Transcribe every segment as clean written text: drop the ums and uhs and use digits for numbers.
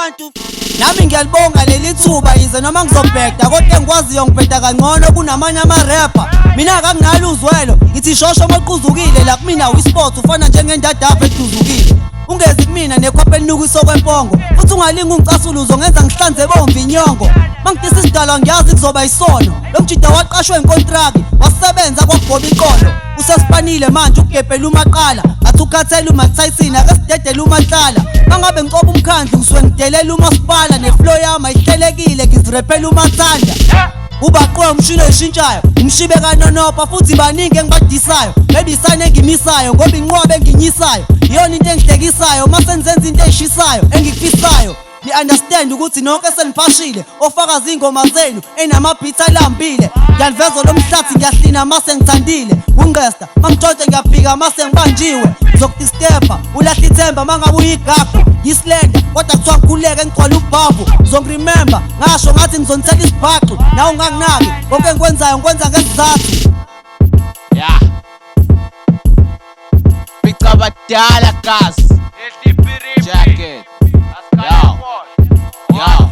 abantu. Nami ngiyalibonga leli thuba, yize noma ngizobheda, kodwa engikwaziyo ngibheda kangcono kunamanye amarepha. Mina akanginalo uzwelo, ngithi shosho moquzukile la kumina wisport ufana njengendadafu eduzukile. Ungezi kumina nekhwapha elinuka kwempongo, futhi ungalingi ungicasula, uzongenza ngihlanze bomvu inyongo. Mangidisa isidalwa ngiyazi kuzoba isono. Lo mjida waqashwa inkontraki, wasebenza kwagoba iqolo. Usesipanile manje ugebhela umaqala, athi ukhathele uMike Tyson, ake sidedele umahlala. Mangabe ngicoba umkhandlu ngisuke ngidelela umasipala, neflow yami ayihlelekile, ngizirephela umathanda. Ubaqwe umshini oyishintshayo, umshibe kanonopa, futhi baningi engibadisayo. Maybe isayini engimisayo ngoba inqwabe enginyisayo iyona into engihlekisayo. Uma senzenza into eyishisayo engikufisayo, ni-understand ukuthi nonke seniphashile, ofakazi iy'ngoma zenu enamabhithi alambile. Ngiyaliveza lo mhlathi, ngiyahlina mase ngithandile. Ungqesta mangitshontshe, ngiyaphika mase ngibanjiwe. Ngizokudistebha ulahle ithemba mangabe uyigagu yislender, kodwa kuthiwa ngikhululeke ngigcwale ubhavu. Uzongiremember ngasho ngathi ngizonithela isibhaxu, nawe unganginaki. Konke engikwenzayo ngikwenza ngesizathu. Yeah. Pica abadala gas. Jacket. Yo. Yo.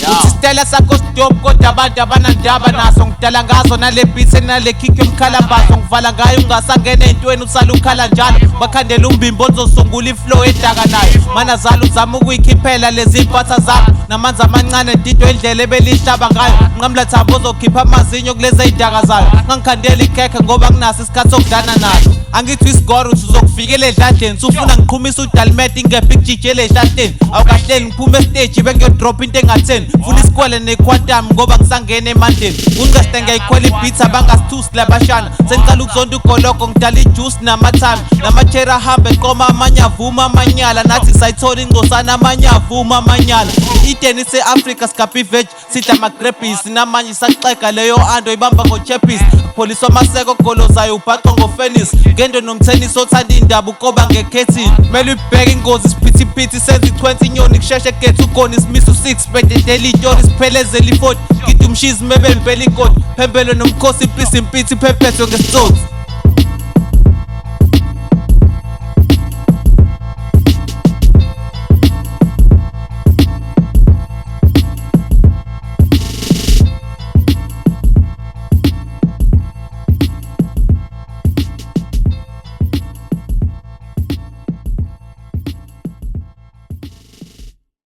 Uthi sitela sakho stop, kodwa abantu abanandaba naso. Ngidala ngazo nale beat nale kick yomkhalambazo, ngivala ngayo ungasangena ey'ntweni, usale ukhala njalo. Bakhandela umbimbo ozosungula iflow edaka nayo manazala, uzama ukuyikhiphela lezi mpatha zakho namanzi amancane didwe indlela ebelihlaba ngayo. Nqamla thambo ozokhipha amazinyo kulezi ey'daka zayo. Ngangikhandela ikhekhe ngoba nginaso isikhathi sokudlana nalo. Angithi isigoro uthi uzokufikela edladleni, sufuna ngiqhumisa udalmet ingephi ikujijele ehlahleni. Awukahleli ngiphume esiteji bengiyodropha into engatheni, funa isikwele nequantum ngoba ngisangena emandleni. Ungqeste ngiyayikhwela ibeat, abangasithusi labashana. Sengicala ukuzonda ugologo, ngidala ijuice namathami namachera ahambe eqoma, amanye avuma amanyala. Nathi sayithola ingcosana, amanye avuma amanyala. I-Eden ise-Afrika, sigabha iveg, sidla amagrebhisi namanye saxega leyo ando ibamba ngochepisi. Pholiswa amaseko ogolozayo, ubhaqwa ngofenis ngendo nomthenisi othanda iy'ndaba ukoba ngekhethini. Kumele uyibheke ingozi, isiphithiphithi senza i-20 inyoni kusheshe gethe ugoni simisa u-6 bededela iy'tori siphelezele i-40 gida umshizi mebempela ikoti phembelwe nomkhosi impisi impithi phephethwe ngesitsotsi.